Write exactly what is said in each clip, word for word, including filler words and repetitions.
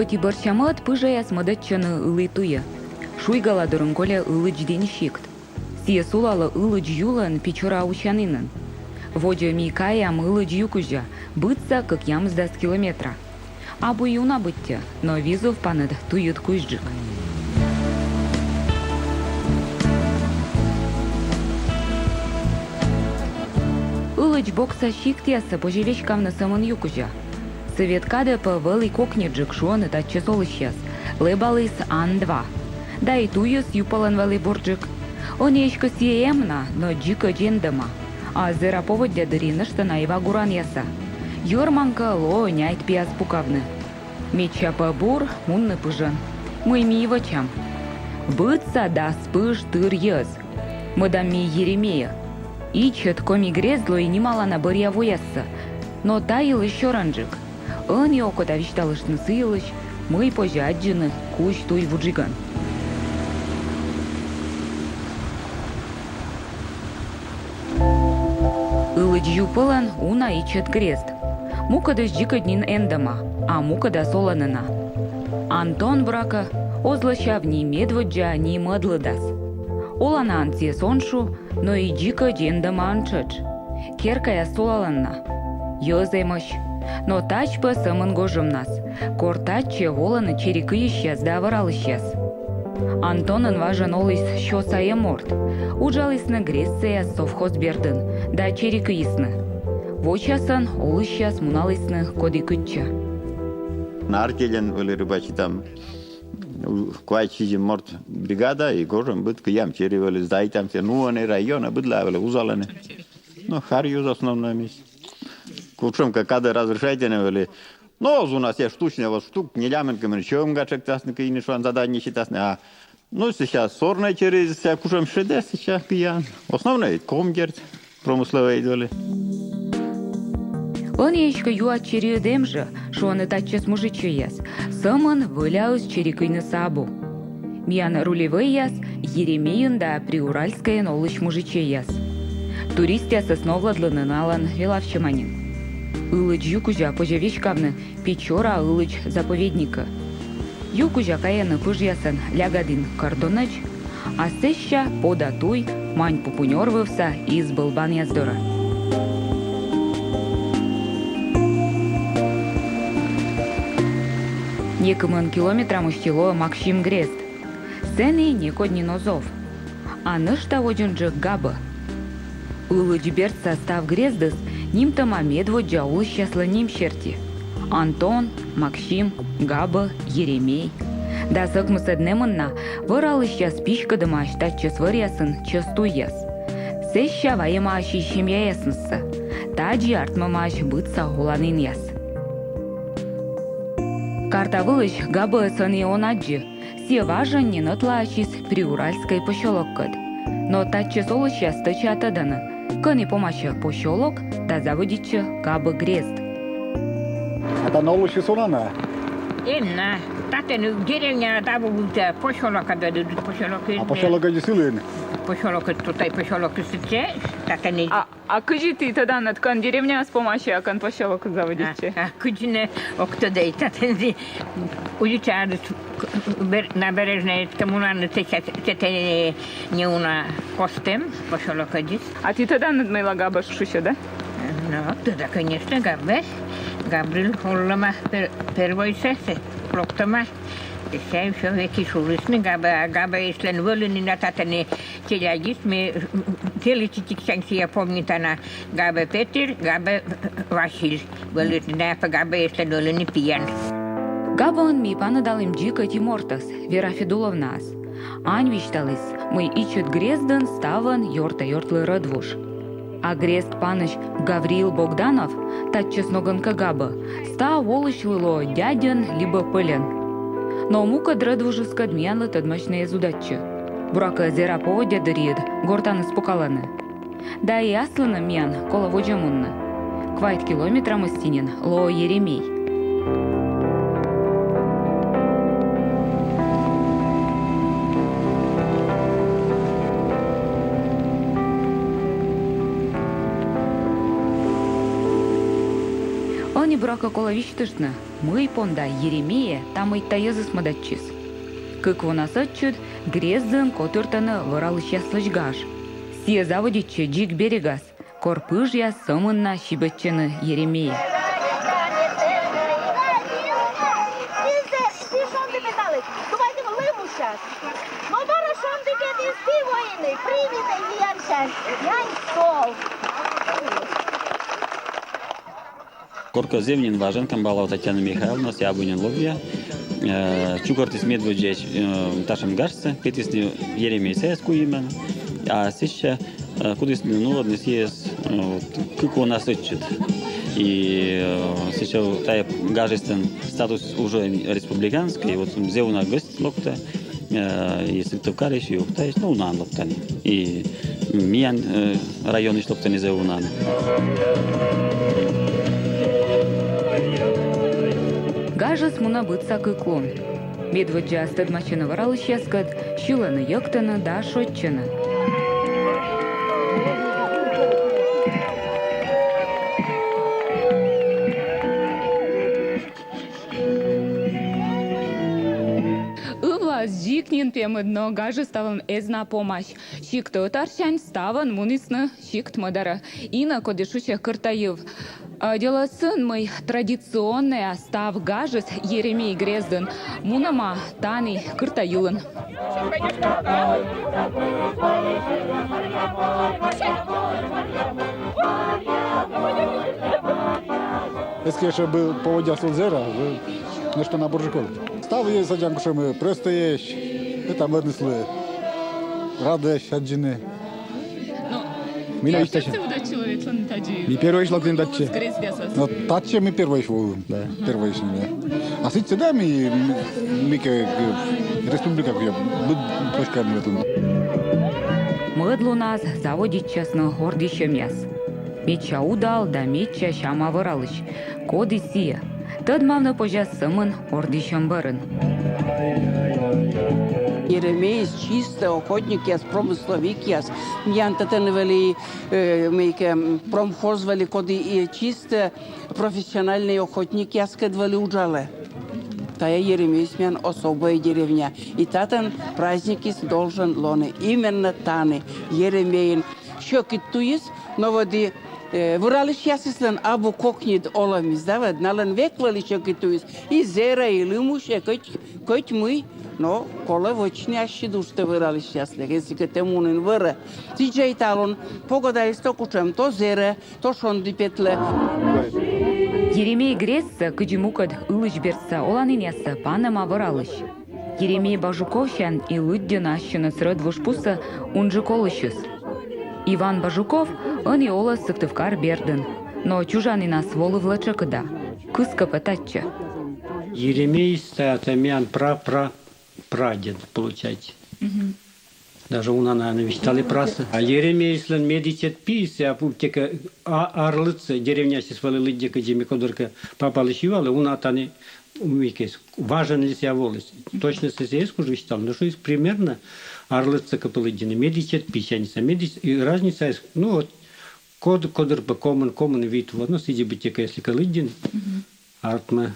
Ӧти бӧрся мӧд пыжаяс мӧдӧдчӧны Ылі туйӧ. Шуйгала дорын кольӧ Ылідз дінь сикт. Сійӧ сулалӧ Ылідз юлӧн Печора усянінын. Водзӧ ми каям Ылідз ю кузя, быдса кӧкъямысдас километра. Абу и уна быттьӧ, но визув паныд туйыд кузьджык. Ылідз бокса сиктъяссӧ позьӧ веськавны сӧмын ю кузя. Сӧвет кадӧ пӧ вӧлі кокньыджык, шуӧны татчӧс олысьяс, лэбаліс Ан-два. Да и туйыс ю пӧлӧн вӧлі бурджык. Ӧні эськӧ сійӧ эм на, но дзикӧдз эндӧма. А зэра поводдя дырйи нӧшта на и ва гуранъяса. Йӧрман кӧ, лоӧ няйт пиас пукавны. Медся пӧ бур мунны пыжӧн. Мый ми и вӧчам. Быдса дас пыж тыр йӧз. Мӧдам ми Еремейӧ. Ичӧт Коми грезд лои нималана бӧръя воясӧ. Но та йылысь сёрӧнджык. Ӧні окота висьталыштны сы йылысь, мый позьӧ аддзыны кузь туй вуджигӧн. Ылідз ю пӧлӧн уна ичӧт грезд. Мукӧдыс дзикӧдз нин эндӧма, а мукӧдас олӧны на. Антон, буракӧ, оз лӧсяв ни медводдза, ни мӧд лыдас. Оланаӧн сійӧс он шу, но и дзикӧдз эндӧмаӧн тшӧтш. Керкаяс сулалӧны на. Йӧз эмӧсь. Но тадз пӧ сӧмын гожӧмнас, кор татчӧ волӧны чери кыйысьяс да вӧралысьяс. Антонын важӧн оліс сё сайӧ морт. Уджалісны грездсаяс совхоз бердын да чери кыйисны. Вочасӧн олысьяс муналісны коді кытчӧ. На артельӧн вӧлі рыбачитам. Квайт-сизим морт бригада, и гожӧм быд кыям чери вӧлі, сдайтам сійӧс. Ну, ӧні районӧ быдлаӧ вӧлі вузалӧны. Ну, харюз основной мись. Кутшӧмкӧ кадӧ разрешайтӧны вӧлі. Но оз уна сійӧ штучнӧй, вот штук нелямын кӧ мый, чӧмга тшӧктасны, кыйны, шуан, задание сетасны. А ну, сейчас сорнӧй чери, сейчас кутшӧм шедӧ, сейчас кыям. Основной ком, дерт, промысловӧй вӧлі. Ӧні эськӧ юа: чериыд эм жӧ, шуӧны татчӧс мужичӧйяс. Сӧмын вӧляыс чери кыйнысӧ абу. Миян рулевӧйяс Еремейын да Приуральскӧйын олысь мужичӧйяс. Туристъясӧс новлӧдлыны налӧн велавсьӧма нин. Ылідз ю кузя позьӧ веськавны Печора-Ылідз заповедникӧ. Ю кузя кайӧны пыжъясӧн Лягадін кордонӧдз, а сэсся Пода туй, Маньпупунёр вывса из Былбанъяс дорӧ. Некымын километра мысти лоӧ Максим грезд. Сэні некод нин оз ов. А нӧшта водзынджык Габӧ. Ылідз бердса став грездыс нимтӧма медводдза олысьяслӧн ним серти: Антон, Максим, Габӧ, Еремей. Дас ӧкмысӧд нэмын на вӧралысьяс писькӧдӧмаӧсь татчӧс вӧръясын чӧс туйяс. Сэсся вайӧмаӧсь и семьяяснысӧ. Тадзи артмӧмаӧсь быдса оланінъяс. Карта вылысь Габӧӧс ӧні он аддзы. Сійӧ важӧн нин ӧтлаасис Приуральскӧй посёлоккӧд. Но татчӧс олысьяс стӧча тӧдӧны, кӧні помасьӧ посёлок да заводитчӧ Габӧ грезд. А тані олысьыс олӧны? Эм на. Татӧн деревня да, вот, посёлок, а да, да, посёлок. А посёлок ӧдзыс ылын? Посёлок, тутай посёлок, сэтчӧ, татӧн. А А кыдзи ті тӧданныд, кӧн деревняыс помасьӧ, а кӧн посёлокыс заводитчӧ? А, а кыдзи нӧ, ог тӧдӧй, татӧн зи. Уличаыс к-, бер-, набережнӧйыд кӧ мунанныд, сэтчӧ, сэтӧн неуна костӧм, посёлок ӧдзыс. А ті тӧданныд, мыйла Габӧ шусьӧ, да? Но, тӧда, конечно, Габӧ. Габрил олӧма пер-, первойсӧ, сэ-, локтӧма. Сэсся ещё век и шулісны Габӧ, а Габӧыслӧн вӧліны на татӧн челядьыс, ме целый читиксянь сійӧ помнита на: Габӧ Петыр, Габӧ Василь. Вӧліны на пӧ Габӧыслӧн вӧліны пиян. Габӧын ми паныдалім дзик ӧти мортӧс, Вера Федуловнаӧс. Ань висьталіс, мый ичӧт грездын ставӧн ёрта-ёртлы рӧдвуж. А грезд панысь Гавриил Богданов, татчӧс ногӧн кӧ Габӧ, став олысьлы лоӧ дядьӧн либӧ пӧльӧн. Но мукӧд рӧдвужыскӧд миянлы тӧдмасьны эз удайтчы. Буракӧ, зэра поводдя дырйиыд гортаныс пукалӧны. Да и аслыным миян колӧ водзӧ мунны. Квайт километра мысти нин лоӧ Еремей. Ӧні, буракӧ, колӧ висьтыштны, Мый понда Еремейӧ та мыйта йӧзыс мӧдӧдчис? Кык вонас ӧтчыд Грездын котыртӧны вӧралысьяслысь гаж. Сійӧ заводитчӧ дзик берегас, кор пыжъяс сӧмын на сибӧдчӧны Еремейӧ. Но бара шонді петіс, ті воины, примитӧй миянсянь, нянь стол. Коркӧ зэв нин важӧн Камбалова Татьяна Михайловна, сійӧ абу нин ловъя, э, чукӧртіс медводдзаысь, э, татшӧм гажсӧ, петісны Еремей сайӧс куимӧн, а сэсся, э, кутісны нуӧдны сійӧс, э, вот, кык вонас ӧтчыд. И, э, сэсся тайӧ гажыслӧн статус уже республиканскӧй, вот зэв уна гӧсьт локтӧ, э, и Сыктывкарысь, и Ухтаысь, но унаӧн локтӧны. И миян, э, районысь локтӧны зэв унаӧн. Гажыс мунӧ быдса кык лун. Медводдзаас тӧдмасьӧны вӧралысьяскӧд, сьылӧны, йӧктӧны да шойччӧны. Ывлаас дзик нин пемыд, но гажыс ставӧн эз на помась. Сикт ӧтарсянь ставӧн мунісны сикт мӧдарӧ. Инӧ, коді шусьӧ Кыртайыв. А дело сын, мый традиционнӧя став гажыс Еремей грездын мунӧма тані, Кыртайылын. Если же был поводя слезера, вы нечто на буржиков. Став есть один, кушаем простое есть. Это модныслы. Радость, аддзыны. Мина ещё удачи человек, он тадзи. Не первый шло, блин, татче. Но татче мы первый шло, да, первый шло, да. А сыт сюда мы, мы, мы, республика, где, точка, мы тут. Мӧд лунас заводитчасны ордйысьӧмъяс. Медся удал да медся сяма вӧралысь. Коді сійӧ? Тӧдмавны позяс сӧмын ордйысьӧм бӧрын. Еремейыс чистӧ охотникъяс, промысловикъяс. Миян тӧдӧны вӧлі, э, мыйкӧ, м, промхоз вӧлі, коді и чистӧ профессиональнӧй охотникъяскӧд вӧлі уджалӧ. Тайӧ Еремейыс миян особая деревня. И татӧн праздникыс должен лоны именно тані, Еремейын. Сьӧкыд туйыс, но вӧді, э, вӧралысьясыслӧн абу кокньыд олӧмыс, да, вӧд, налӧн век вӧлі сьӧкыд туйыс. И зэрӧ, и лым усьӧ, кӧть, кӧть мый, но колӧ вӧчны ассьыд уджтӧ вӧралысьяслы, если кӧ тэ мунін вӧрӧ. Сідз жӧ и талун, погодаыс то кутшӧм, то зэрӧ, то шонді петлӧ. Еремей грездсӧ, кыдзи мукӧд ылысь бердса оланінъяссӧ, панӧма вӧралысь. Еремей Бажуковсянь и лыддьӧны ассьыныс рӧдвуж пусӧ унджык олысьыс. Иван Бажуков ӧні олӧ Сыктывкар бердын, но чужанінас волывлӧ тшӧкыда. Кыскӧ пӧ татчӧ. Еремейыс — это миян пра-пра-прадед, получается. Даже уна на висьталі прасӧ. А Еремейыслӧн медічӧт пиыс, а пуктекӧ, а, Арлыдсӧ деревнясьыс вӧлі лыддьӧ, кыдзи ме кодыркӧ папалысь юалі, уна тані мыйкӧ важӧн ли сійӧ воліс. Точнӧ сійӧс эз куж висьтавны, но шуис примерно Арлыдсӧ кӧ пӧ лыддьыны, медічӧт пиысь, а не са-, медич-, и разницаыс, ну вот, код-, кодыр пӧ комын, комын вит, вот, ну, сідзи быттьӧкӧ, если кӧ лыддьыны. Артмӧ.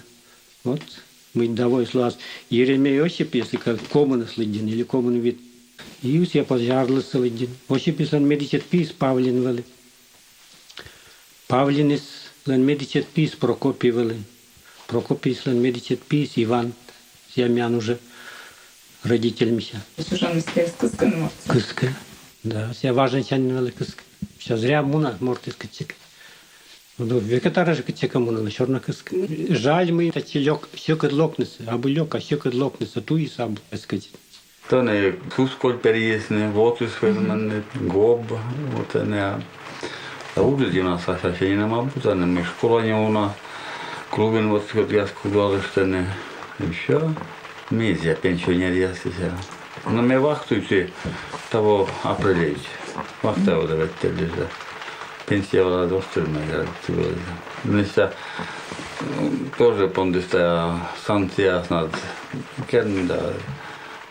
Вот, мый да воис лоас. Еремей Осип, если кӧ комынӧс лыддьыны, или комын вит. И сійӧ позьӧ Арлыдсӧ лыддьыны. Осипыслӧн медічӧт пиыс Павлин вӧлі. Павлиныслӧн медічӧт пиыс Прокопий вӧлі. Прокопийыслӧн медічӧт пиыс Иван. Сійӧ миян уже родитель мися. Сюжаныс кыскӧ, ну, морт. Кыскӧ. Да, сійӧ важӧнсянь вӧлі кыскӧ. Сійӧ зря мунӧ мортыс кытчӧкӧ. Ну, векӧ татысь кытчӧкӧ мунӧ, но всё равно кыскӧ. Жаль, мый татчӧ лёк, сьӧкыд локнысӧ, абу лёк, а сьӧкыд локнысӧ, туйыс абу эскӧдз. Тані сус коль перйисны, вотыс вермӧны, гоб, вот тані. А уджыд ёнасӧ сэсся нинӧм абу тані, мый школа нин уна, клубын вот сходяс кузалыштӧны, и всё. Мися, пенсионеръяс сэсся. Но ме вахтуйтчи таво апрельысь. Вахта вылӧ ветлі да. Пенсия вылас дошли ме, я, тыва. Мися, м, тоже пондіс тайӧ санкцияяснад керны да.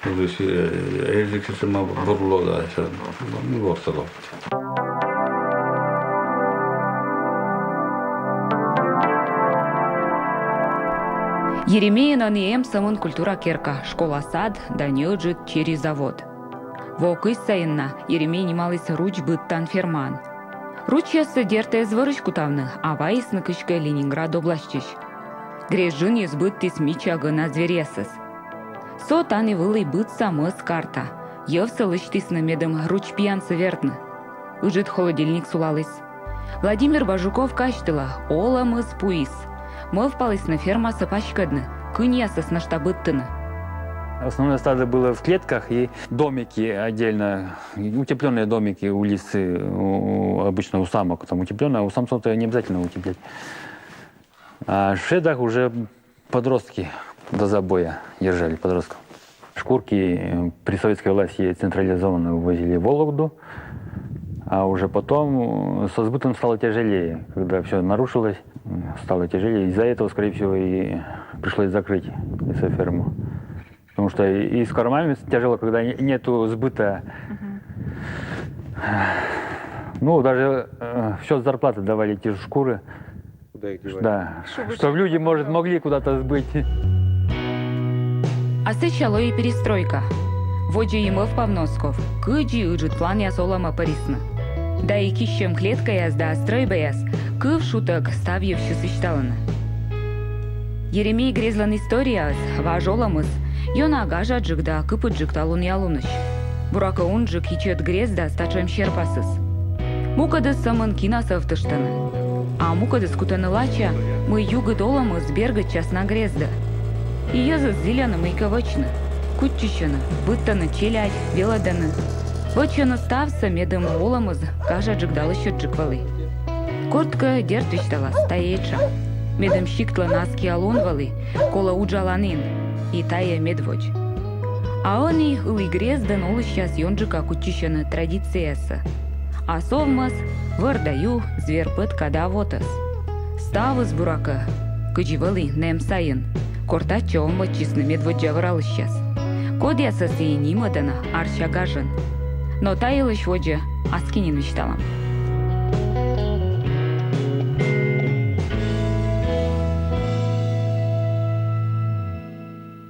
Уже, э, эжиксьӧ сэтшӧма бур лоӧ да, сэсся, ну, ворсалӧ. Еремейын ӧні эм сӧмын культура керка, школа-сад да неыджыд чери завод. Во кызь сайын на Еремей нималіс руч быдтан фермаӧн. Ручьяссӧ, дерт, эз вӧрысь кутавны, а вайисны кыськӧ Ленинград обласьтчысь. Грезд джынйыс быдтіс мича гӧна зверъясӧс. Со тані вӧлі быдса мӧс карта, йӧвсӧ лысьтісны, медым руч пиянсӧ вердны. Ыджыд холодильник сулаліс. Владимир Бажуков казьтылӧ, олӧмыс пуис. Мӧвпалісны фермасӧ паськӧдны, кыньясӧс нӧшта быдтыны. Основное стадо было в клетках и домики отдельно, утеплённые домики у лисы, у- у- обычно у самок там утеплённые, а у самцов-то не обязательно утеплять. А в шедах уже подростки до забоя держали подростков. Шкурки, э, при советской власти централизованно увозили в Вологду, а уже потом, э, со сбытом стало тяжелее, когда всё нарушилось, м, стало тяжелее. Из-за этого, скорее всего, и пришлось закрыть эту ферму. Потому что и и с кормами тяжело, когда не- нету сбыта. Ну, даже в счёт зарплаты давали те же шкуры. Куда их девать? Да, чтобы люди, может, могли куда-то сбыть. А сэсся лои перестройка. Водзӧ и мӧвпавны оз ков, кыдзи ыджыд планъяс олӧмӧ пӧрисны. Да и киссьӧм клеткаяс да стрӧйбаяс, кыв шутӧг, став йывсьыс висьталӧны. Еремей грездлӧн историяыс, важ олӧмыс ёна гажаджык да кыпыдджык талунъя лунысь. Буракӧ, унджык ичӧт грездас татшӧм серпасыс. Мукӧдыс сӧмын кинасӧ ӧвтыштӧны. А мукӧдыс кутӧны лача, мый югыд олӧмыс бергӧдчас на грездӧ. И йӧзыс зільӧны мыйкӧ вӧчны. Кутчысьӧны, быдтӧны челядь, велӧдӧны. Вӧчӧны ставсӧ, медым олӧмыс гажаджык да лӧсьыдджык вӧлі. Кодкӧ, дерт, висьталас, тайӧ этша. Медым сиктлӧн аскиа лун вӧлі, колӧ уджаланін, и тайӧ медводз. А ӧні ылі грездын олысьяс ёнджыка кутчысьӧны традициясӧ. Ас овмӧс, вӧр да ю, звер-пӧтка да вотӧс. Ставыс, буракӧ, кыдзи вӧлі нэм сайын, кор татчӧ овмӧдчисны медводдза вӧралысьяс. Кодъясӧс и нимӧдӧны Арся гажӧн. Но та йылысь водзӧ аски нин висьталам.